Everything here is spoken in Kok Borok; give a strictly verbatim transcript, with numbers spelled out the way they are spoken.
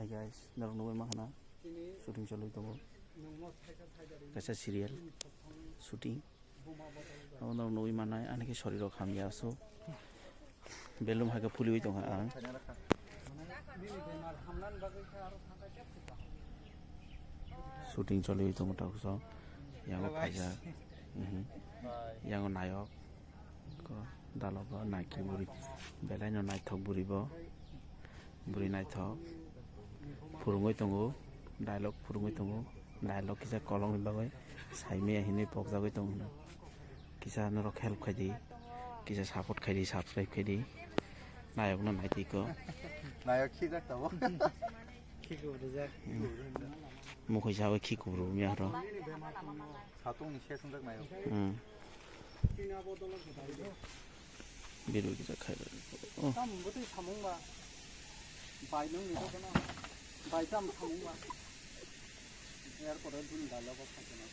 Hey guys, norok nugwi mankha na shooting cholwi tongo. Kaisa serial shooting. Abo norok nugwi mannai, ani khe sorirok hamya aswk. Belum hai khe phuliwi tongkha ang. Shooting choliwi tongo tabuso. Yango phaijak. Mhm. Yango nayok. Ko dalogo naikhe bwrwi. Belai no naithok bwrwi bo. Bwrwi naithok. Phwrwngwi tongo. Dialogue phwrwngwi tongo. Dialogue kisa kolokni bagwi saimaya hinwi pokjagwi tongo hino. Kisa norok help khaidi. Kisa support khaidi, subscribe khaidi. Nayokno naitwi ko. Nayok khijak tabo. Mukhoi sawi khi kubru mya horo. Satungni se swngjak nayok. Hmm. Biru kisa khai. Oh. Tam bwtwi samung ba. Bai nung ni to kono. Bai tam samung ba. Airport o dun dalo ko khakena.